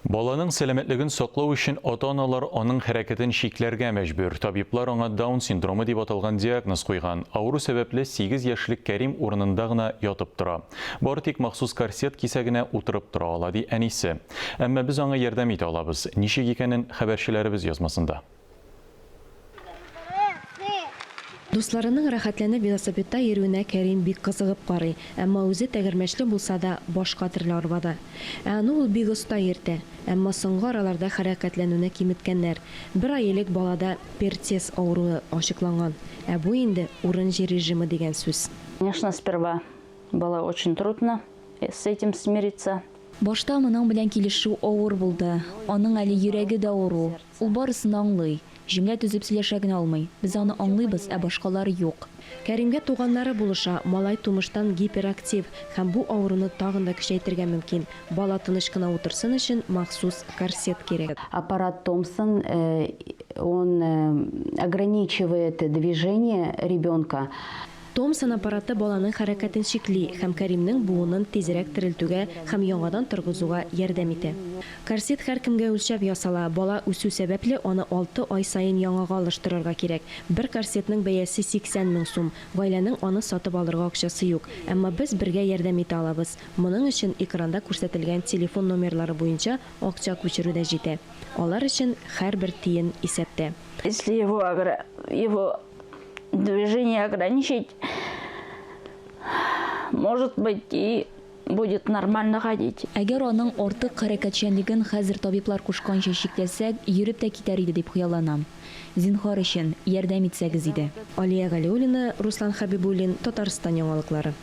Баланың сәламәтлеген саклау өчен ата-аналар аның хәрәкәтен чикләргә мәҗбүр. Табиблар аңа Даун синдромы дип аталган диагноз куйган. Авыру сәбәпле сигез яшьлек Кәрим урынында гына ятып тора. Бары тик махсус корсет кисә генә утырып тора ала, ди әнисе. Әмма без аңа ярдәм итә алабыз. Ничек икәнен хәбәрчеләребез язмасында. Дусларының рәхәтләнеп велосипедта йөрүенә Кәрим бик кызыгып карый, әмма үзе тәгәрмәчле булса да, башка төрле арбада. Ә аны ул бик оста йөртә. Әмма соңгы араларда хәрәкәтләнүне киметкәннәр. Бер ай элек балада Пертес авыруы ачыкланган. Ә бу инде урын-җир режимы дигән сүз. Конечно, сперва было очень трудно с этим смириться. Башта моның белән килешү авыр булды. Аның әле йөрәге дә авыру. Ул барысын да аңлый. Җөмлә төзеп сөйләшә генә алмый. Без аны аңлыйбыз, ә башкалар юк. Кәримгә туганнары булыша, малай тумыштан гиперактив һәм бу авыруны тагын да көчәйтергә мөмкин. Бала тыныч кына утырсын өчен махсус корсет кирәк. Аппарат Томпсон, он ограничивает движение ребенка. Томпсон аппараты баланың хәрәкәтен чикли һәм Кәримнең буынын тизрәк терелтүгә һәм яңадан торгызуга ярдәм итә. Корсет һәркемгә үлчәп ясала, бала үсү сәбәпле, аны алты ай саен яңага алыштырырга кирәк. Бер корсетның бәясе 80 мең сум, гаиләнең аны сатып алырга акчасы юк. Әмма без бергә ярдәм итә алабыз. Моның өчен экранда күрсәтелгән телефон номерлары буенча акча күчерү дә җитә. Алар өчен һәрбер тиен исәптә. Если его его движение ограничить, может быть, и будет нормально ходить. Әгәр аның артык хәрәкәтчәнлеген хәзер табиблар кушканча чикләсәк, йөреп тә китәр иде дип хыялланам. Зинһар өчен, ярдәм итсәгез иде. Алия Галиуллина, Руслан Хәбибуллин, Татарстан яңалыклары.